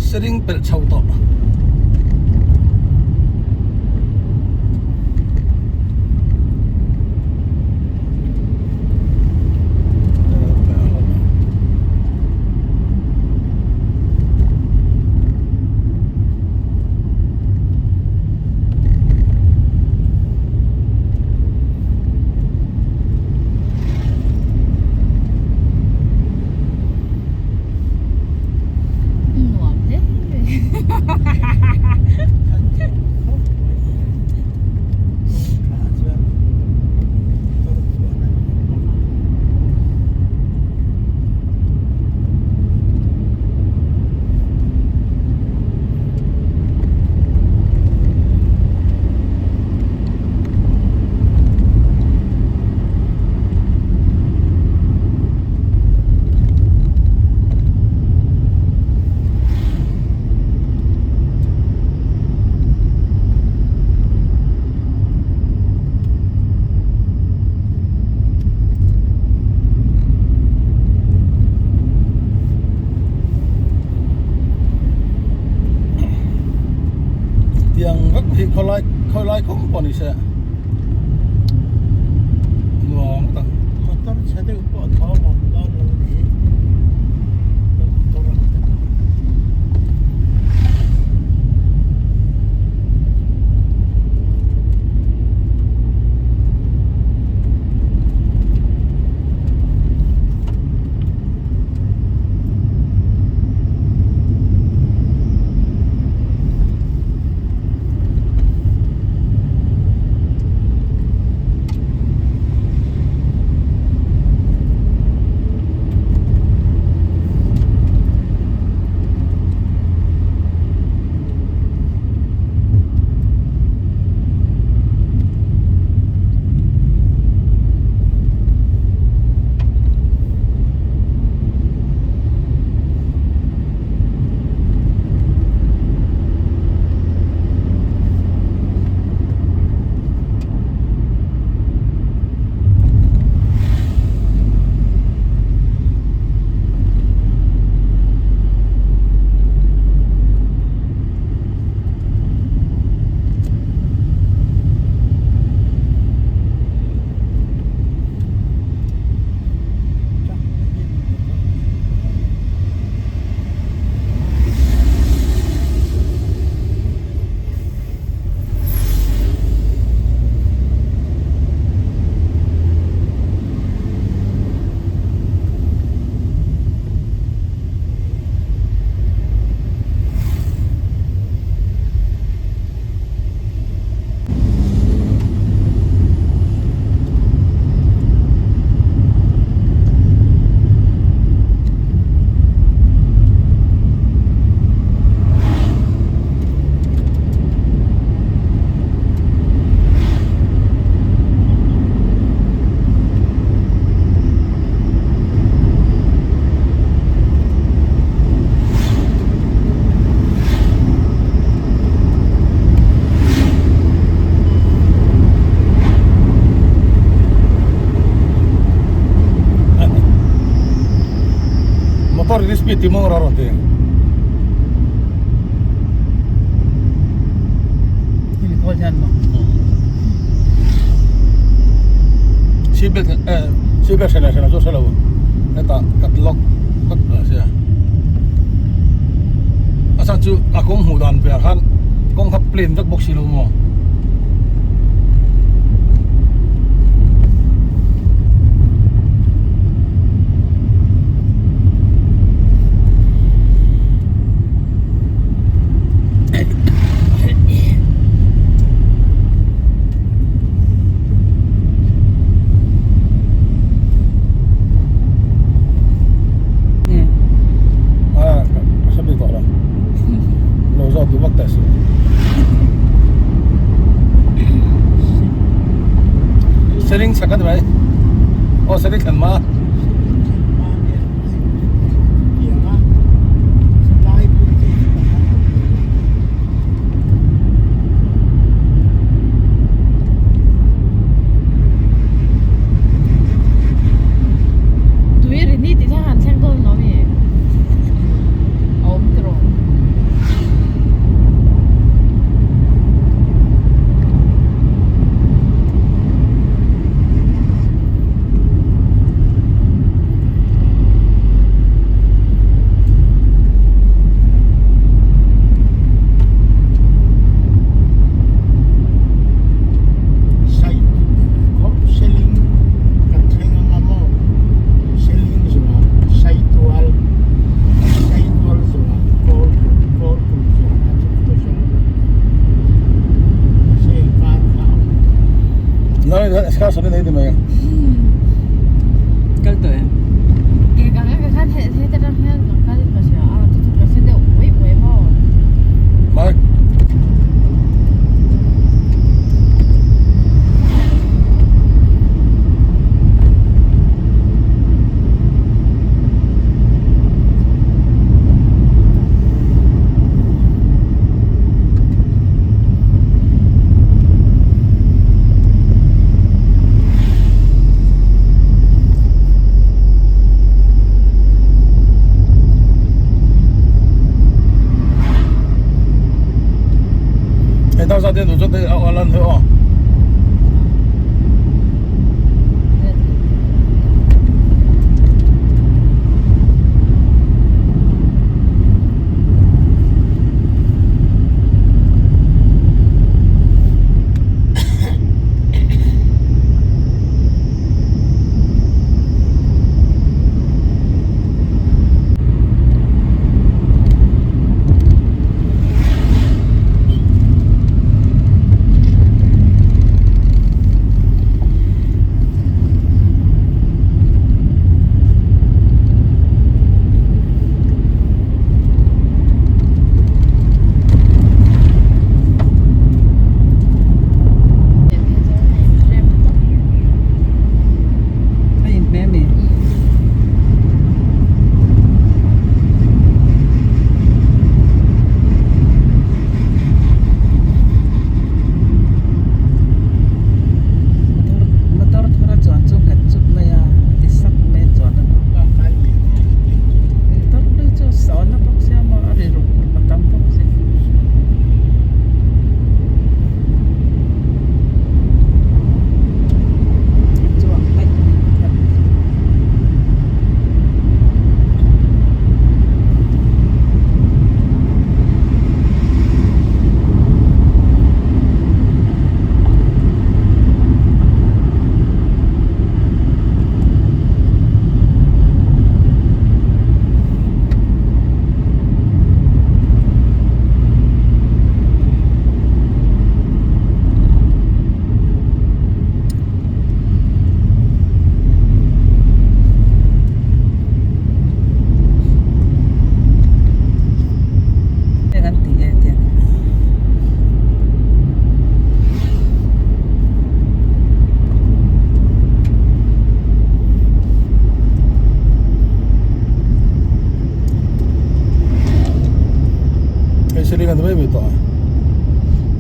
Sering pelh chho tawh. Nuam hle Tiang vek hi khawlai khawilai kawng pawh ni se nuam tak. Motor chhe deuh pawh a thawm awm dawn lo a ni. Motor ang te pawh. Motor in speed ti mawng rawn ti. Seat belt eh seat belt hrela hrela chu hrelo hetah kat lock vek a sia a chhan chu a kawng hmuh dan ve ah khan kawng kha plain vek bawk si lo maw. Sering chak a ni mai aw sering thlen hma. Tui ri ni tih thang han thleng dawn lo mi a awm tiraw. te duh chuan te a lan theih aw. Motor thar a chuan chu nghet chup mai a ti sak mai a chuan a motor hlui chu sawn a bawk sia maw a ri ruk ruk a tam bawk si. Chuang daih mai a Heng an tih e tiang Hei ceiling an ni mai mai tawh a.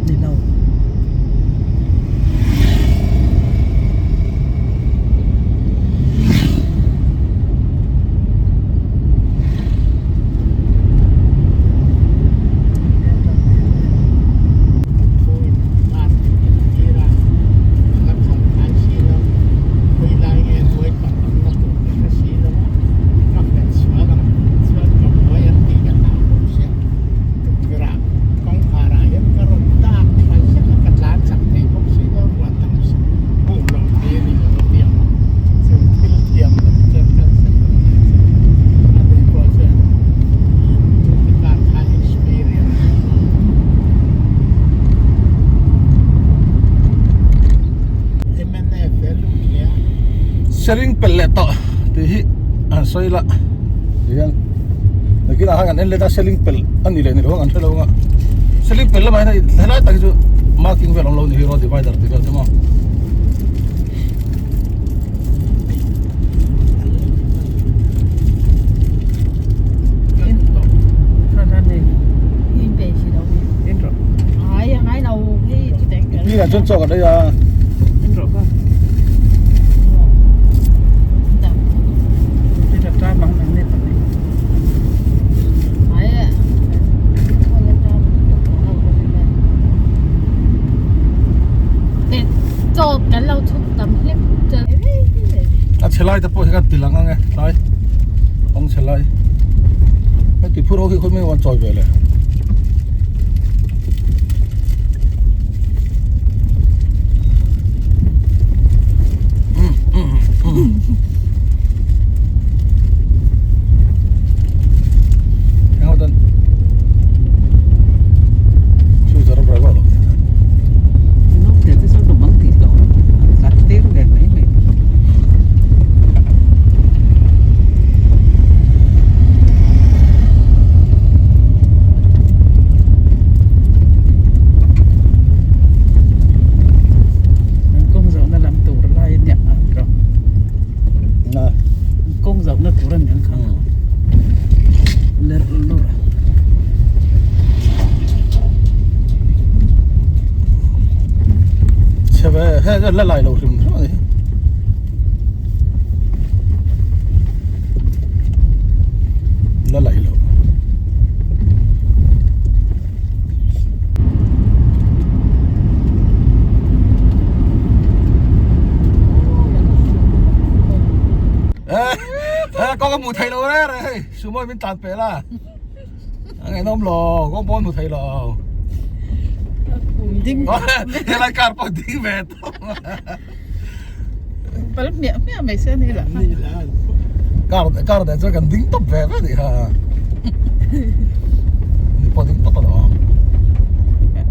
Ni lo. Sering pelh leh tawh tih hi an sawi la tihian nakinah khan kan en let a sering pelh a ni leh ni lo ang an hre lo ang a sering pelh lamah hian helai tak hi chu marking vel awm lo ni hi road divider tih vel te maw. Pi ah chuan chaw kan ei a. A chhe lai te pawh hi kan ti lang ang e tlai kawng chhe lai hei ti phur ho hi khawi mai an chawi ve le. Chhe ve he la lai lo hrim hrim a ni. La lai lo. pawh ka hmuh theih loh reng reng hei sumo in min tlan pel a a ngaihnawm lo kawng pawh an hmu thei lo helai car pawh ding ve tawp pal hmiah hmiah mai se ani lah car car nen chuan kan ding tawp ve ve ni kha ni pawh ding tawp alo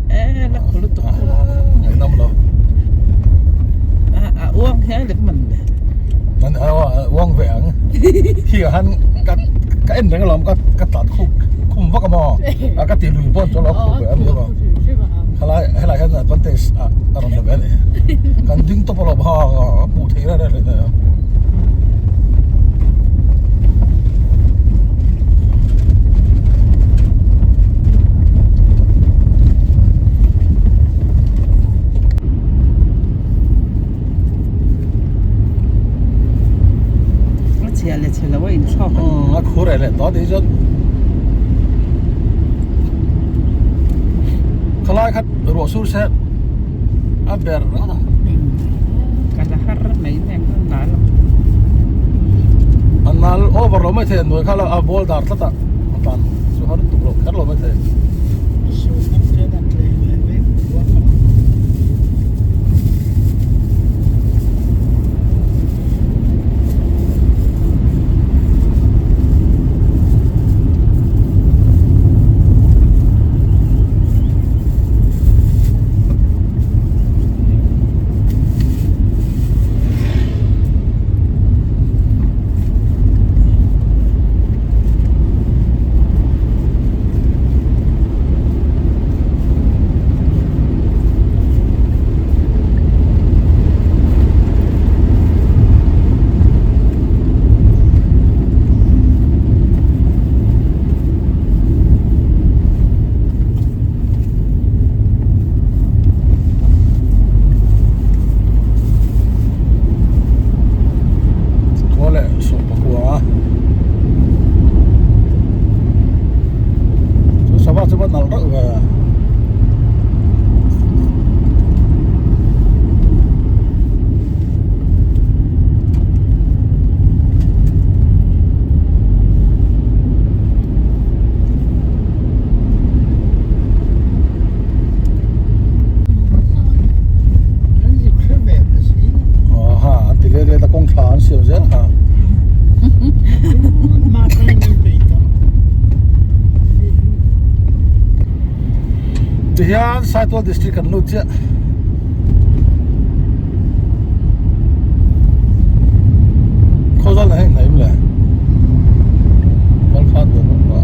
e la khulu tuk ngaihnawm lo a uang hian lem man le an uang ve ang hi han ka ka en reng alawm ka ka tlan khum khum vak a maw a ka ti lui pawn chuan lo khum ve a ni maw helai helai hian advantage a a rawn la ve a ni kan ding tawp alawm ha a hmuh theih reng reng reng A chhia leh chhe lo a inthlawk a. Umm a khur eh leh tawh tih chuan khalai khat ruah sur se a ber reng a. Ka la har mai mai ang a nal ang. A nal over lo mai thei a hnuai kha a ball dar tlat a a tlan chu har tuk lo kher lo mai thei. Khua leh sawm pakua chu sava chu va nalh reuh ve Aw ha an ti let let a kawng tha an siam zel kha. Tihian Saitual district kan lut chiah. Khawzawl na heng hnaim le. Kal khan ve bawk a.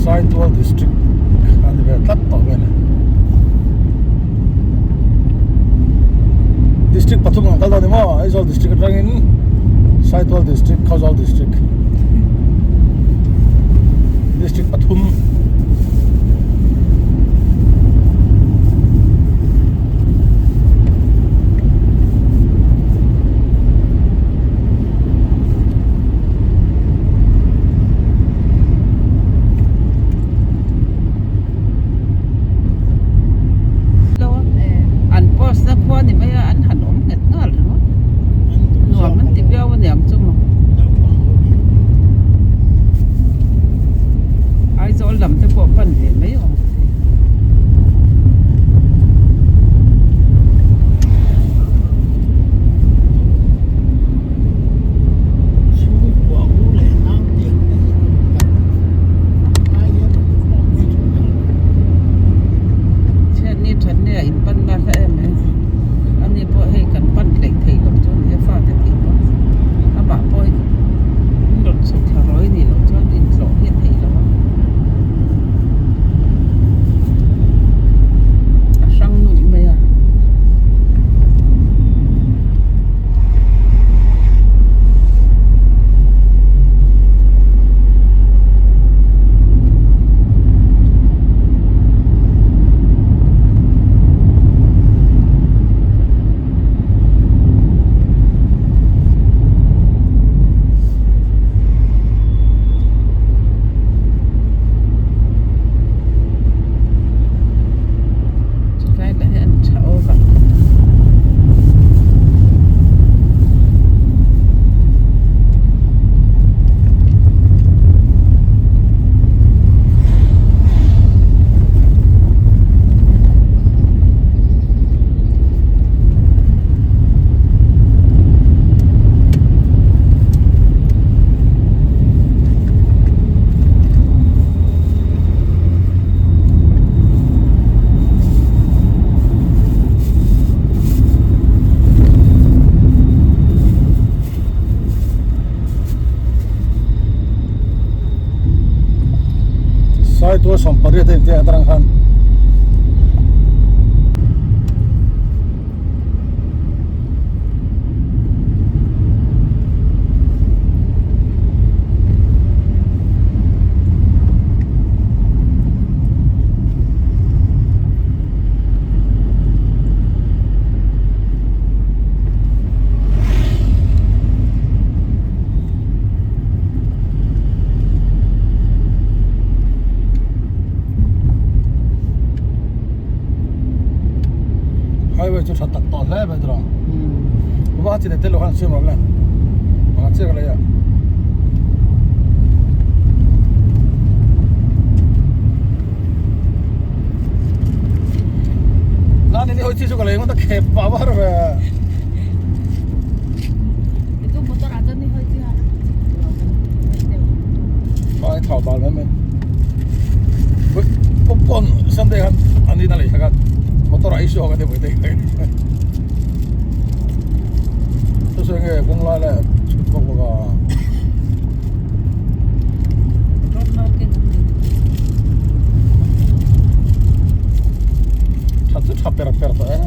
Saitual district a ni ve tlat tawh mai a ni. District pathum ang kal dawn ni maw Aizawl district atangin Saitual district Khawzawl district district pathum An post na khua ni mai a an han awm nghet nghal ringawt nuam an ti viau aniang chu maw Aizawl lam Riat a intiang atarang khan. Highway chu tha tak tawh hle mai tawh a va chi leh tel lo khan an siam lo le pakhat chiah ka lei a. Nani ni hoi chi chu ka lei ngawt a khep pah var ve. Pai thau bal mai mai. Popcorn Sunday khan ani na lei thak a motor a issue ho kan ti pui te. Chu chu nge kawng lai lai chhut bawk bawk a. Tha chu tha per per tawh e.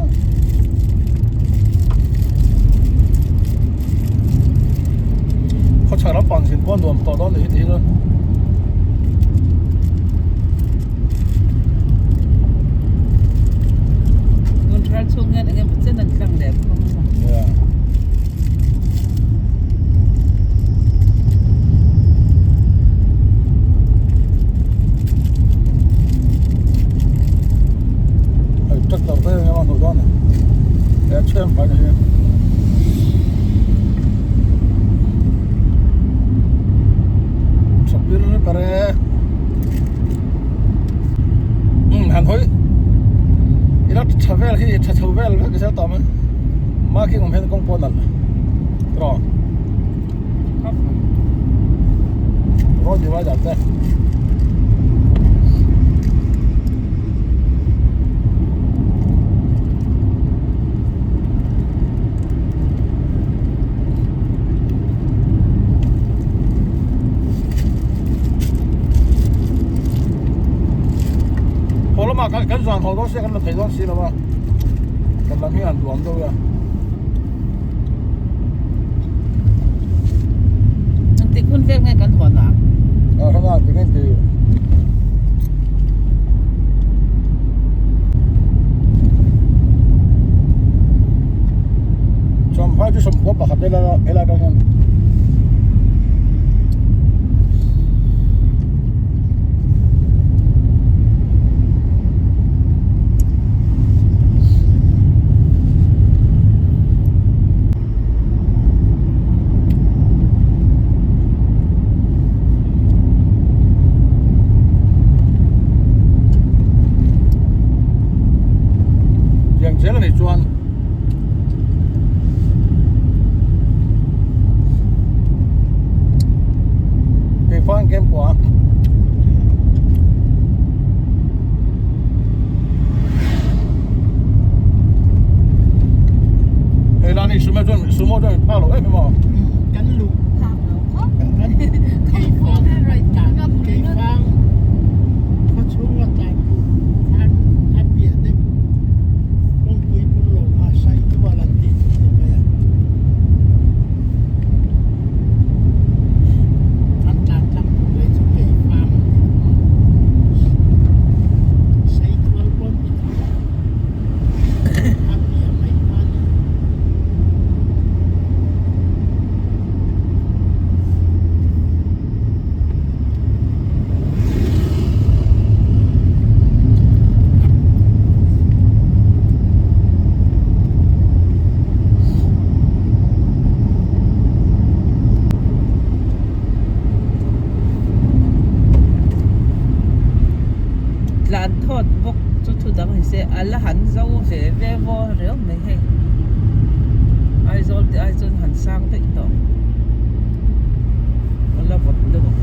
Khawchhak lampang zin pawh a nuam tawh dawn nih hi tih hi chuan. Tun thar chhung hian eng emaw chen an tlang leh phawng a. Yeah. Hei tractor te eng emaw hmuh dawn a ni he chhem phai hi. Tha pir per e umm han hawi ila tha vel hi tha chho vel vek zel tawh mai marking awm hian kawng pawh a nalh tiraw. Road divider te. Haw lamah kan kan zan haw dawn sia kan la thei dawn si lo a kan lam hi an duam deuh a. Engtik hun vel nge kan hawn ang? A hrang a tinge ti. Champhai chu sawmkua pakhat vel a helai atang hian. Tiang zel anih chuan keifang kem pawh a. Hei la ni sumo chuan sumo chuan min phak lo em em a. Kan luh Phak lo khawp. Kan Keifang keifang khawchhunga tlan luh khan a piah deuh kawngpui bul lo kha Saitual an tih chu ni mai a. An tlan tlang tur lei chu keifang an ti thung a. Saitual pawn ti tho a, a piah mai kha a ni. Tlan thawt bawk chu thu dang ni se a la han zo ve ve vaw reuh mai hei Aizawl te ai chuan han sang daih tawh a la vawt deuh ang.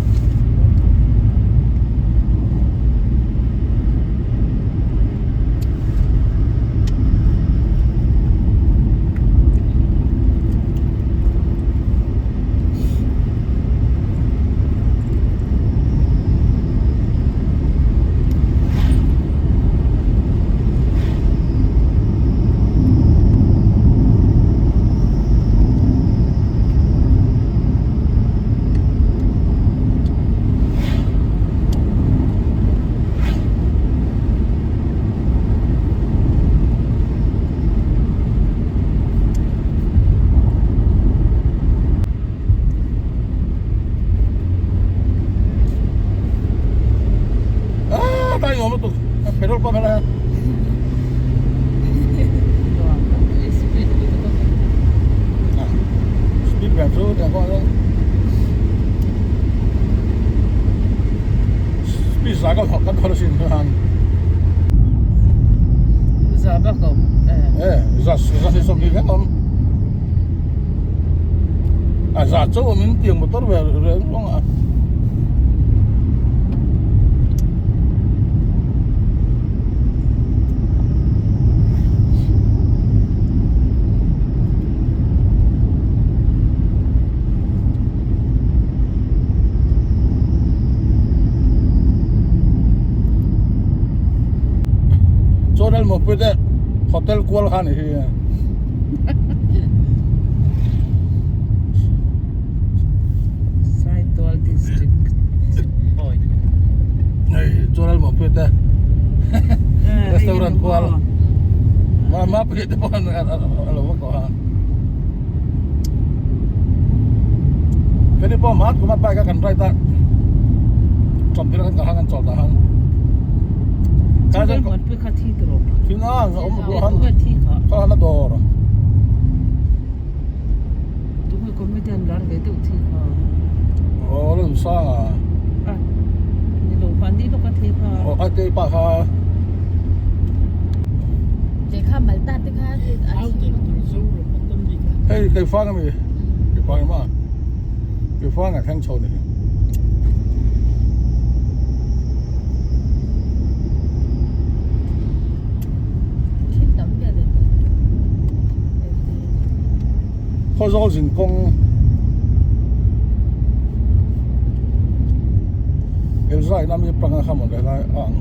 Petrol pump helai hian. Speed ber chu tiang kawngah chuan speed za ka kan khawl asin khan. Za bak a awm e. Za za hi sawmhnih vek a awm. A za chauh awmin tiang motor ve reng reng a. Chawrel mawpui te hotel kual kha a ni hi. Saitual district point. Hei Chawrel mawpui te restaurant kual ma ma pui te pawh a lo va kawh a. Keni pawh hman kuma bike a kan ride a chawmtir a kan kal han kan chawl dah han. Chawrel mawpui kha thi tur awm. Thi na a awm han kha han a dawr. Tunge comedian lar ve deuh thi kha. Aw la duh sang a. A ni lo mahni lawk a thi kha. Aw a te pa kha. Lehkha malta te kha a thi Hei kei fang ami kei fang ema kei fang a thleng chho ni. Khawzawl zin kawng Elza in a mi panga kha maw le lai a ang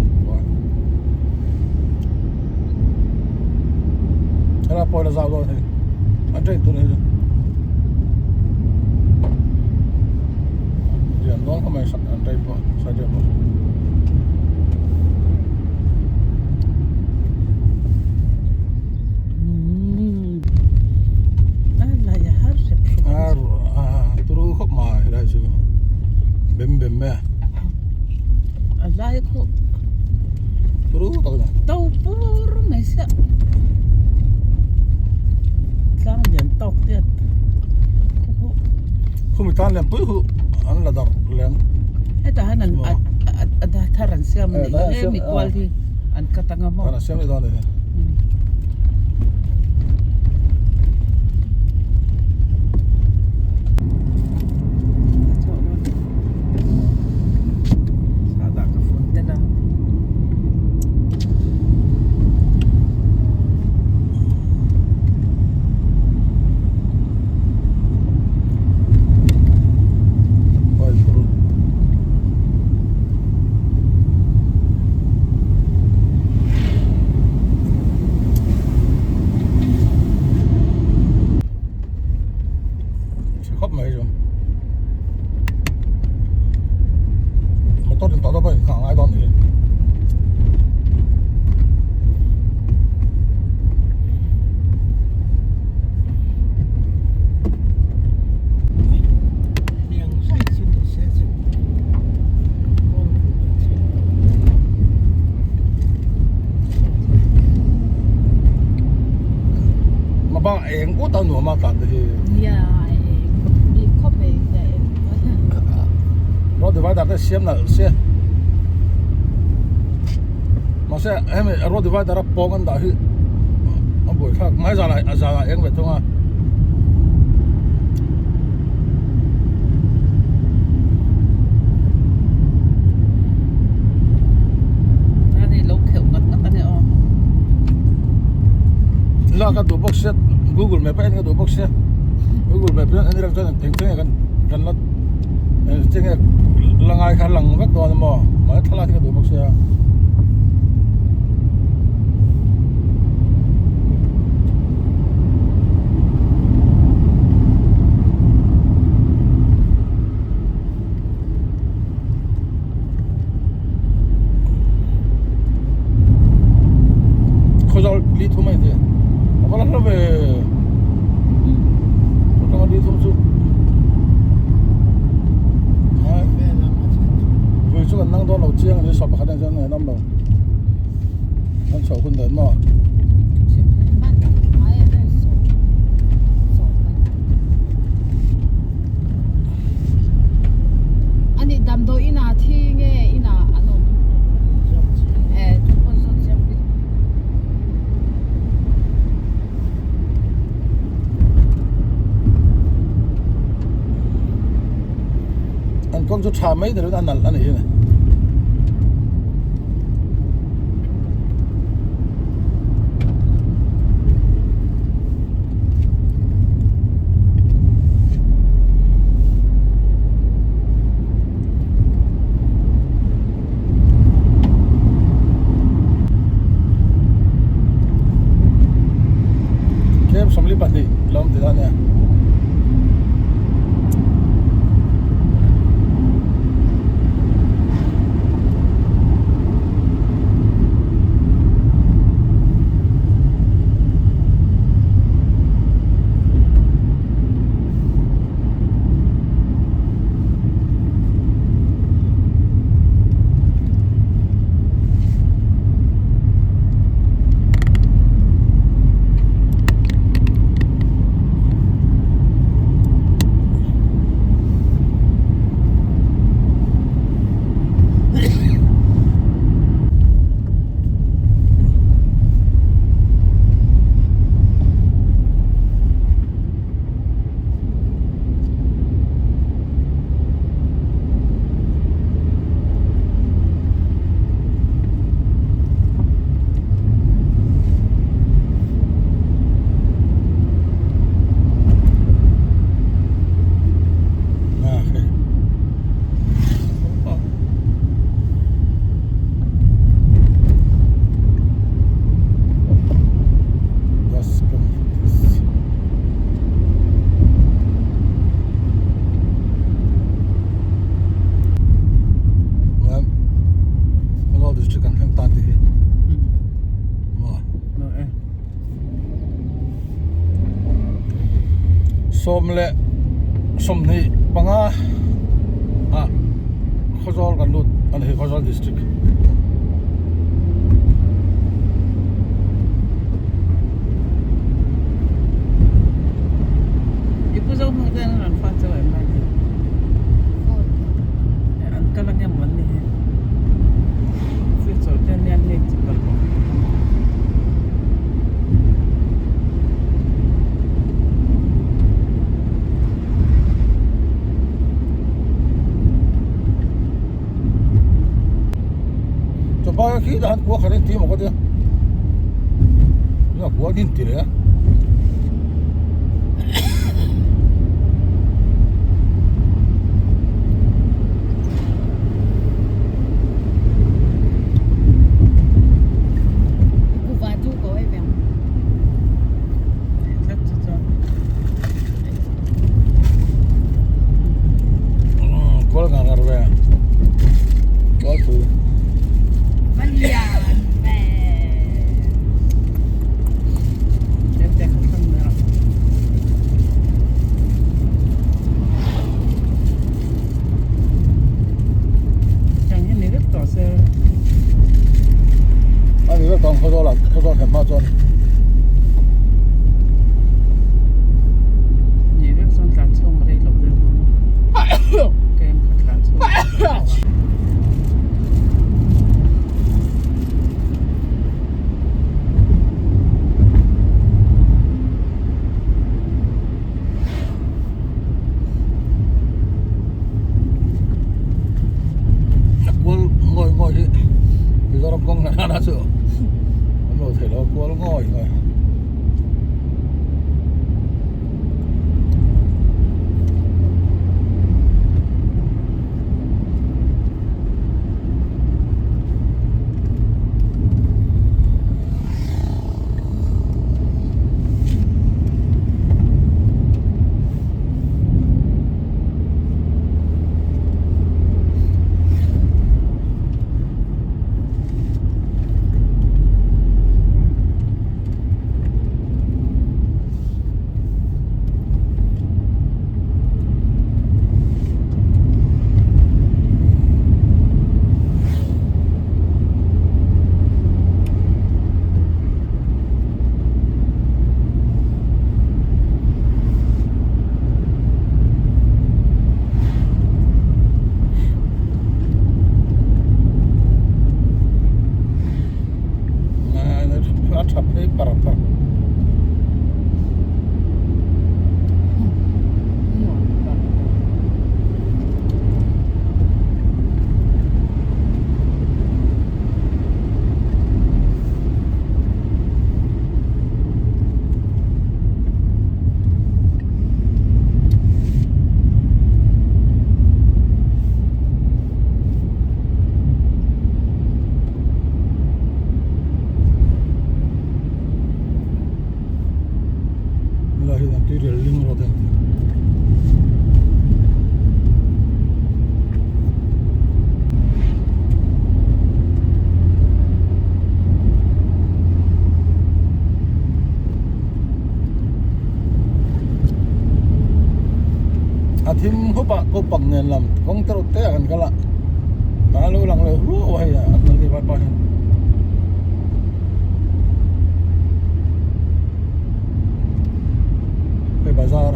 helai pawh ila zau dawn hei an train tur hei chu lian dawn khawp mai an train pawh side pawh. Turu khawp mai helai chu bem bem mai a. A lai khu turu tak a ni. To pur mai sia tlang lian tawk te khu khu. Khumi tan lian pui hu an la darh lian. Hetah hian an a thar an siam a nih hi hemi kual hi an cut anga maw. An siam leh dawn a ni. Khawp mai chu motor in tawh dawn pawh in nghah ngai dawn a ni. Bang eng ut a nuam a tlan te hi. Nia eng bik khawp mai nia eng. Road divider te siam nalh se. Mahse hemi road divider a pawng an dah hi a buaithlak mai zan ah zan ah eng ve thung a. Ani lo kheuh ngat ngat ange aw. La ka duh bawk sia Google Map a en ka duh bawk sia Google Map hian en ila chuan eng chenge kan kan la eng chenge la ngai kha lang vek dawn emaw mahse thlalak hi ka duh bawk sia. Khawzawl li thum a ni thei a va la hla ve atanga li thum chu vui chu kan nang dawn lo chiang a ni sawm pakhat ah chuan a inawm lo. chhoh hun nen maw? Ani damdawi inah thi nge inah an awm? An kawng chu tha mai ni lovin a nalh a ni hi ni. Tlem 22 lo awm tih a nia. Khawzawl district an thleng ta tih hi maw sawm leh sawmhnih panga ah Khawzawl kan lut a ni hi Khawzawl district. I pu zo hmang ten an fan chauh em mai ni. An kal ange maw an ni hi. Silchar te ania an nei chi kal bawk. Chapai khi dah han kua khat in ti maw ka tia nia kua din ti leh a. Kual ngar ngar ve kual pui a ni vek tawh ang khawzawl ah khawzawl thlen hma chuan. A kual ngawi ngawi hi Mizoram kawng hna hna chu awm lo thei lo a kual ngawi ngawi. a tha phei par par. Helai hian an tuirial ling rawt a ni. A thim hup a ko pang nen lam kawng te reuh te ah kan kal a tah a lo lang leh ruau a hei a an ni vaipa hian. Hei bazar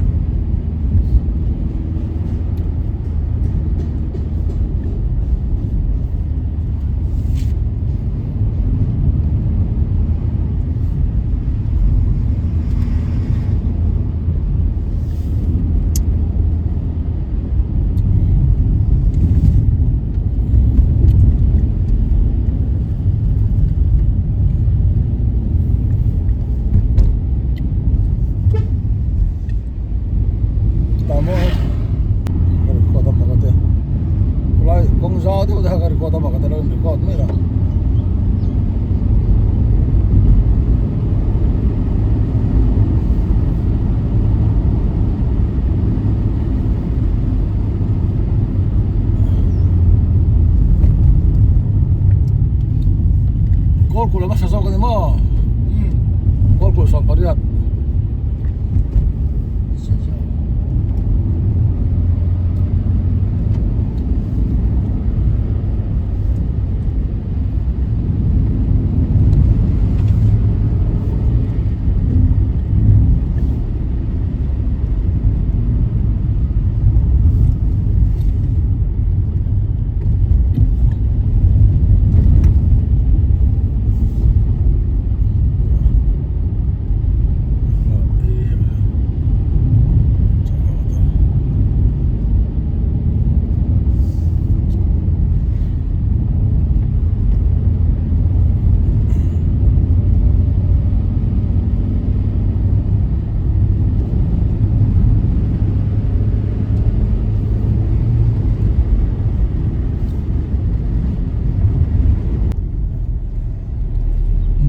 Tah maw ka record a pakhat e khawlai kawng zau deuh te kha ka record a pakhat a lo in record mai lo. Kawlkulh a hmasa zawk a ni maw? Kawlkulh 18.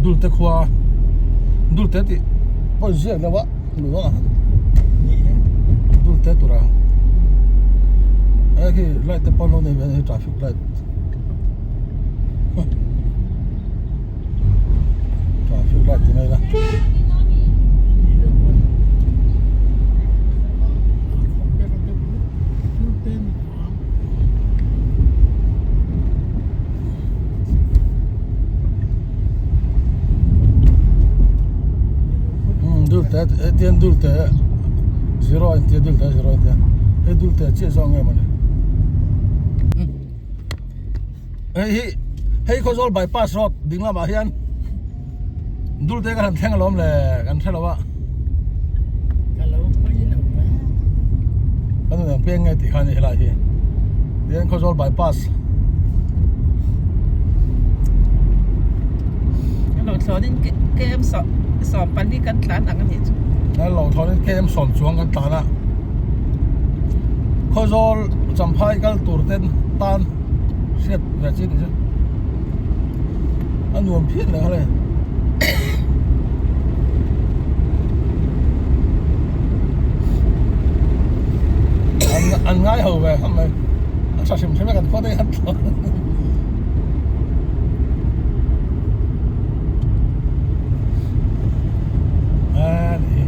Dulte khua Dulte tih pawh ziak lo a luh a Dulte tura he khi light te pawh an lo nei ve a ni traffic light traffic light ti mai la. Dulte hetiang dulte zero a intia dulte zero a intia hei dulte chiah zawk nge mawni hei hi hei Khawzawl bypass road ding lamah hian dulte ka han thleng alawm le kan hre lo a kan rawn peng nge tih kha a ni helai hi tihian Khawzawl bypass Lo thlawnin KM 14 kan tlan ang a nih chu. Lo thlawnin KM 10 chuang kan tlan a. Khawzawl Champhai kal tur ten tan hriat ve chi ni chu a nuam phian leh nghal e. An an ngai ho ve khawp mai a tha hrim hrim e kan khua te hian a ni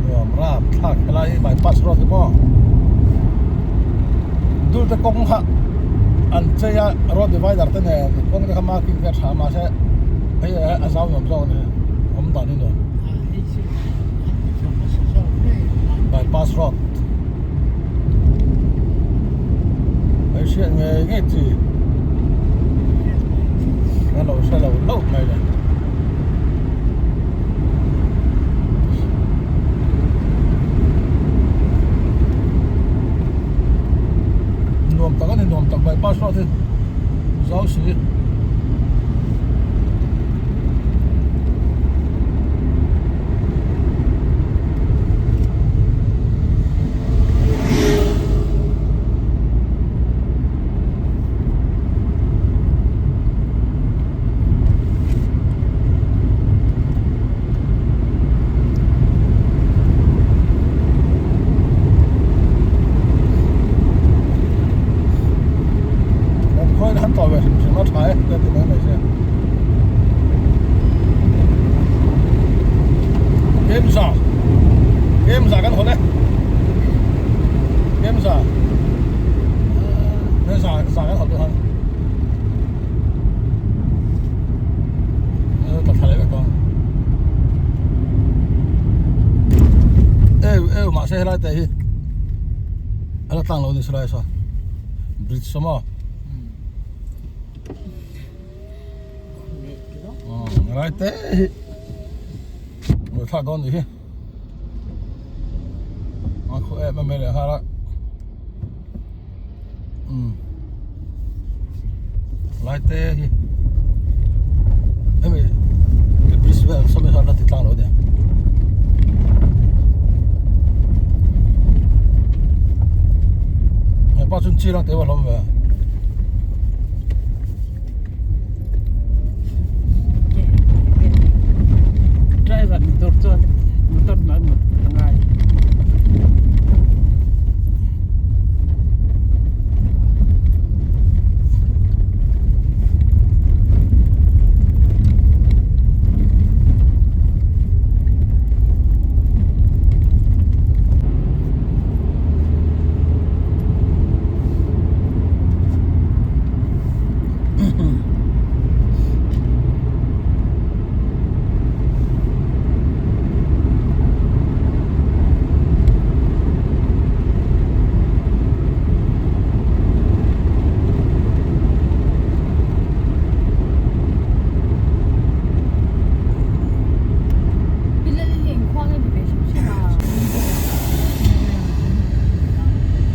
nuam rap thlak helai hi bypass road hi maw dul te kawng kha an chei a road divider te nen kawng te kha marking te a tha mahse hei a zau nuam zawk a ni awm dan hi nuam bypass road hei hriat ngei ngei chi ka lo hre lo hlauh mai le. Kemza Kemza kan hawn e Kemza Kemza za kan hawn dawn a tla thla leh vek tawh ang eu eu mahse helai te hi a la tlang lo a ni silai sawn bridge saw maw. Lai te hi Mui thlak dawn nih hi A khaw em em mai leh nghal a Umm Lai te hi Hemi bridge vel sawmi hian la ti tlang lo a nia. Hepa chuan chilang teh a hlawm ve a. Driver motor chuan motor hnuai mut a ngai.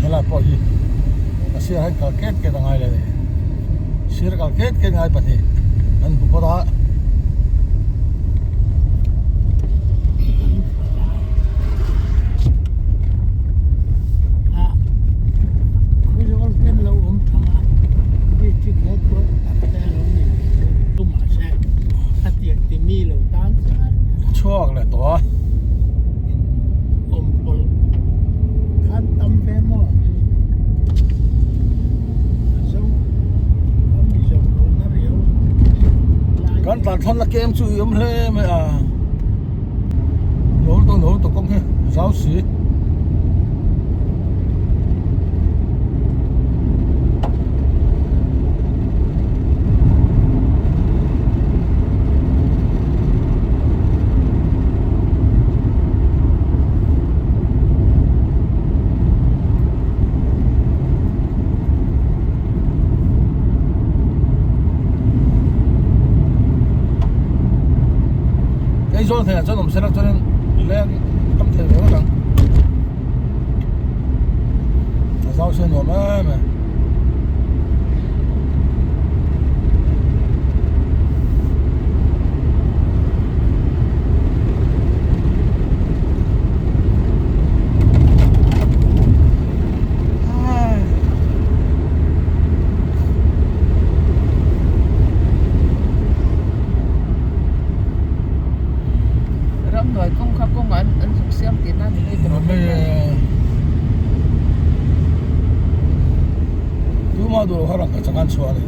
Helai pawh hi a sirah hian kal ket ket a ngai leh a ni sir kal ket ket ngai pahnih an hmu phawt a. Khawzawl ten lo awm tha a district headquarter tak te a lo ni ve chu mahse a tiang ti mi lo tan chuan chhuak leh tawh a. In awm pawlh khan tam ve maw a zo a mi zo lo na riau lai Kan tlan thlanna kem chu i awm hle mai a. Nawl tawh nawl tawh kawng hi zau si. Aizawl theiah chuan awm sela chuanin leng tam thei ve vek ang a zau se nuam em em. Ramhnuai kawng kha kawng an an zuk siam tih na ni mai tawh ang Tuma duh loh kha rangkachak an chhuah a ni.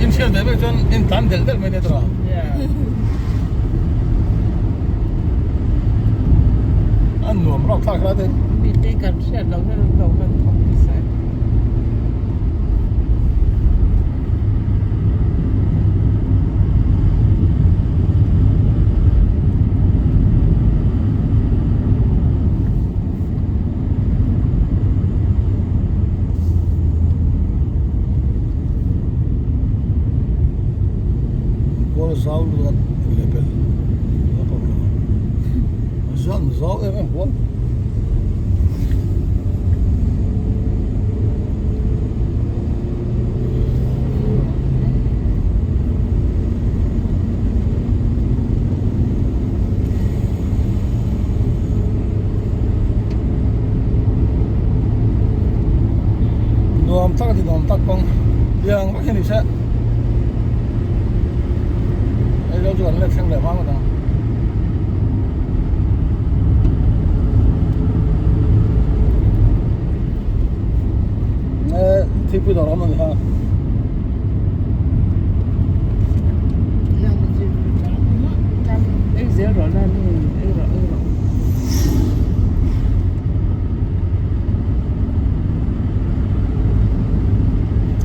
In hriat ve vek chuan in tlan delh delh mai nia tawh a. A nuam rauh thlak hlai te. Mite kan hriat loh hian an lo hman thawk nasa e. hian inlehpelh a pawm lo a zan zau em em huam. Nuam tak a ti nuam tak kawng tiang vek hi ni se Aizawl chu kan let thleng leh hma ngawt ang. Thingpui dawr awm a ni kha. Ei zel rawh la nu ei rawh ei rawh.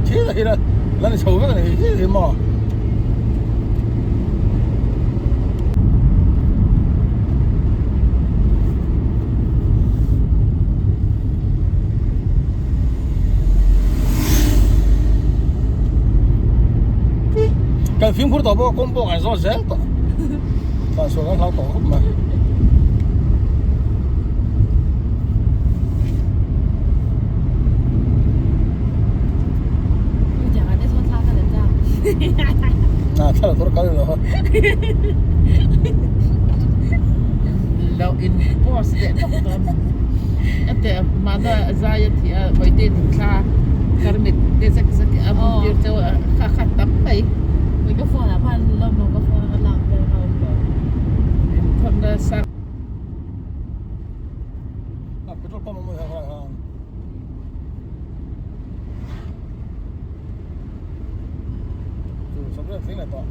Thil a hi la la ni chho vek a ni hi hi maw. Kan fimkhur tawh pawh kawng pawh kan zawt zel tawh tlan sual kan hlau tawh khawp mai. Na thla la tur kal lo. Lo in post leh tawp dawn. Ate mana zai a thi a vawitin in thla tarmit te zek zek a hmun tir cheu a kha kha tam mai. Ka phone ah khan lawm lo ka phone a lak vel kha awm lo. In thawn nasa. A petrol pump awm a ni kha. Chu sabri thleng leh tawh.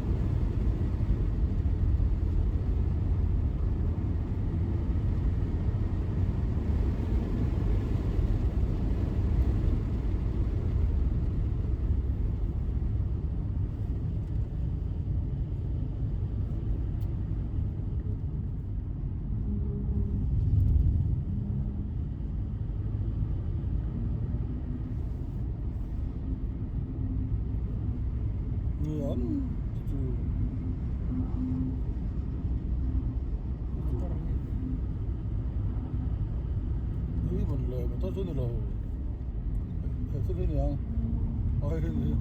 Ni an chu Ni mon le motor chu ni lo he thil hi ni ang aw hei hi ni.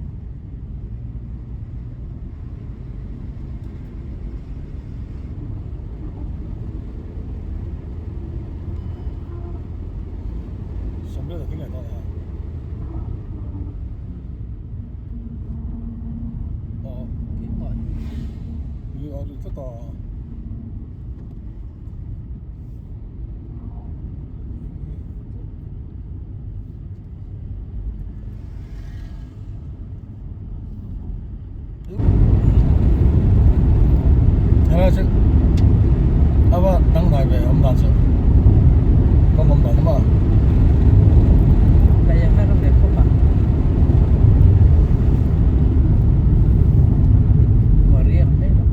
Sawmriat a tling leh dawn a. Aw ni a ri tlat a. Helai chu a va dangdai ve awm dan chu kawng awm dan maw. Lei a har ve khawp a. Maria mai lo.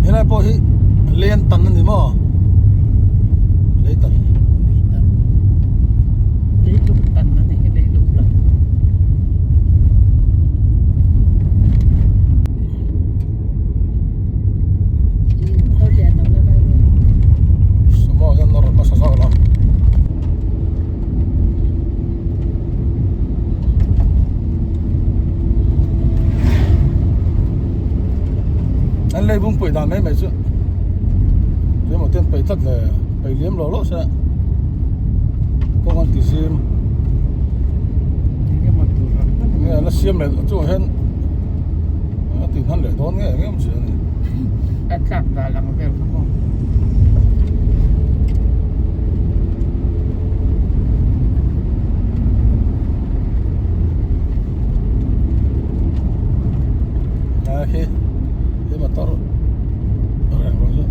Helai pawh hi len tan a ni maw? Lei tan. Lei lung tan a ni hi lei lung tan. Sumo hian nawr hmasa zawk lo. An lei bung pui dan mai mai chu emaw ten peih tlat le peih liam lo lo se kawng an ti zim nge la siam leh chungah hian a ti hman leh dawn nge eng em chu ani a tlak dal ang vel kha maw. A khi khi motor reng rawh chu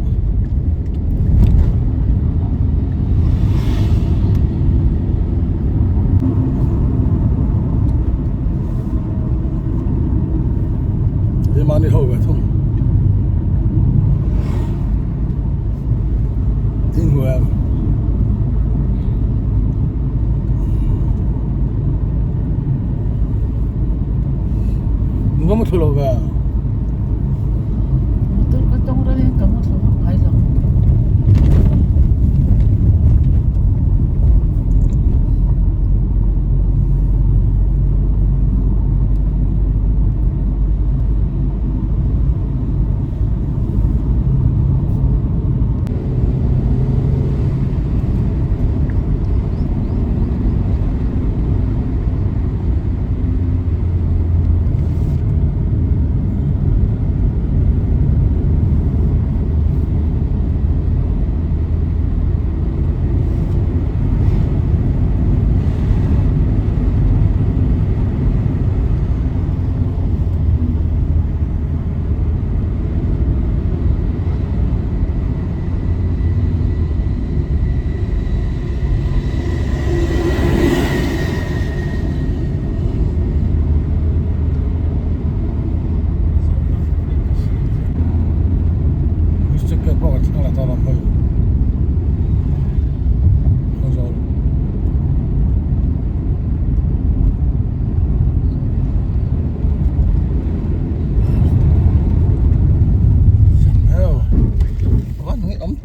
Keimahni ho ve thung Ding huam Ngam thu lo ve.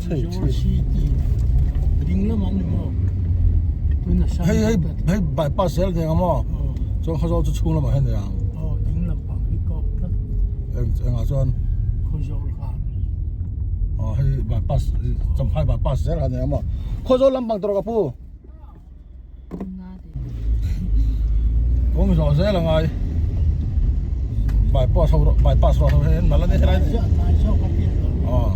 Thei Khawzawl city ding lam an ni maw? Tuna Hei hei hei bypass zel deng a maw? Chuan Khawzawl chu chhung lamah hian nei ang. Aw ding lam pang hi kawk tlat. Eng engah chuan? Khawzawl khan. Aw hei bypass Champhai bypass zel kha nei ang maw? Khawzawl lampang tawrh ka pu. Kawng zawh zel a ngai. Bypass ho bypass road ho hi nal a ni helai ni. Aw.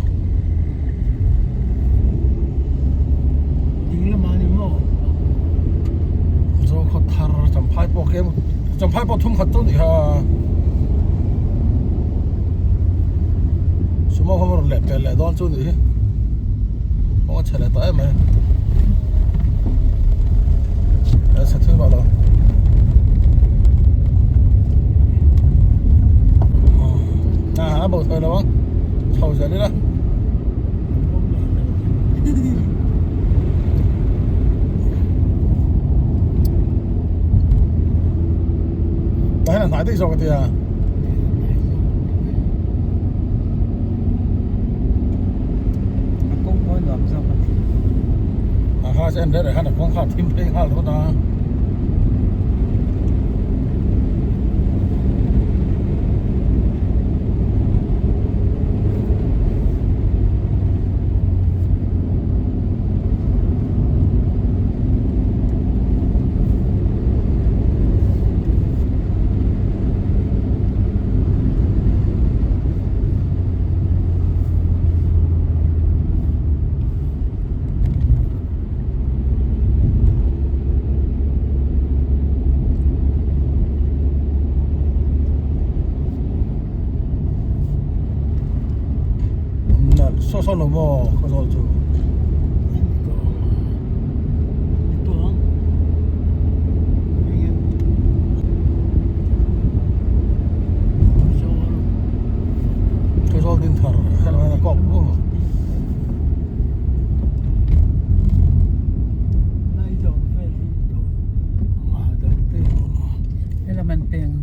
Ding lamah ni maw? Zo khaw thar Champhai pawh kem Champhai pawh thum khat chu ni kha. Sumo ho rawn leh pel leh dawn chu ni hi. Kawng a chhe leh ta em mai. A chhe thui vak lo. A a bo thawi lo ang. Chho zel ila. Tah hian a hnai daih zawk a tia. A kawng pawh a nuam zawk a ni. A kha chu en reh reh khan a kawng kha a thim phei nghal rawt a. Saw saw lo maw Khawzawl chu. Khawzawl din thar helai hian a kawk bawk a.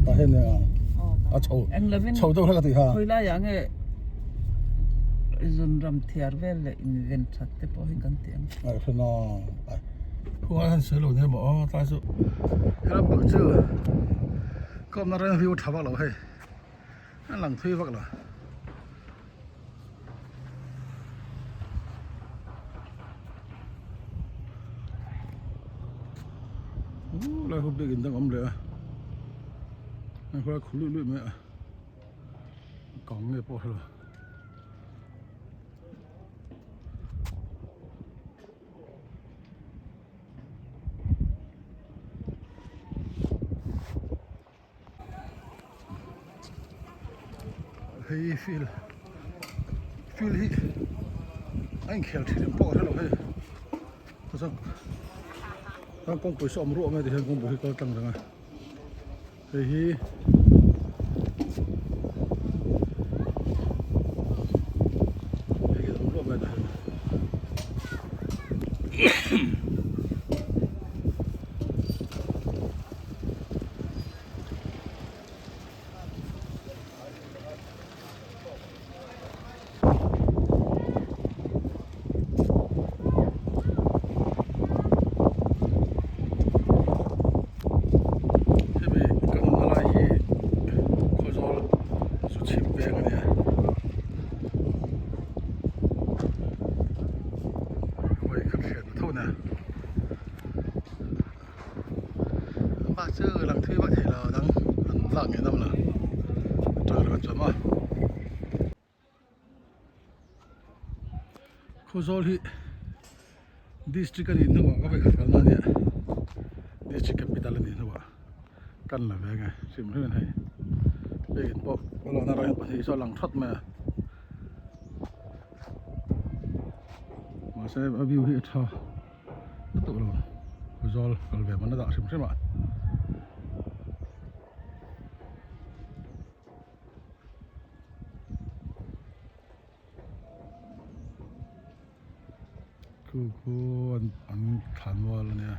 Tah hian a chho chho deuh hlek a tih kha. Khawilaiah nge zunram thiar vel leh inven that te pawh hi kan ti ang. Khua hian sawi lo nia maw aw tlai chu helai bang chu kawmna reng view a tha vak lo hei a lang thui vak lo. Lai ho biakin dang awm leh a hei khawlai khu luih luih mai a kang nge pawh hre lo. Hei field field hi a inkhel thin em pawh ka hrelo hei chuan kawngpui saw awm ruah mai tihian kawngpui hi kal tlang reng a hei hi. Hemi kan awmna lai hi Khawzawl chu chhip peng a ni a hawi khat hriat na tho nia bak chu lang thui vak thei lo dang an lak ngei dam lo atang ringawt chuan maw. Khawzawl hi district a nih hnuah ka vawikhat kalna a nia district capital a nih hnuah kan la ve nge hrim hrim in hei biakin pawh a lawna ram hi pahnih chu a lang thawt mai a mahse a view hi a tha lutuk lo Khawzawl kal ve man a dah hrim hrim a. Khu khu an thlan mual a nia.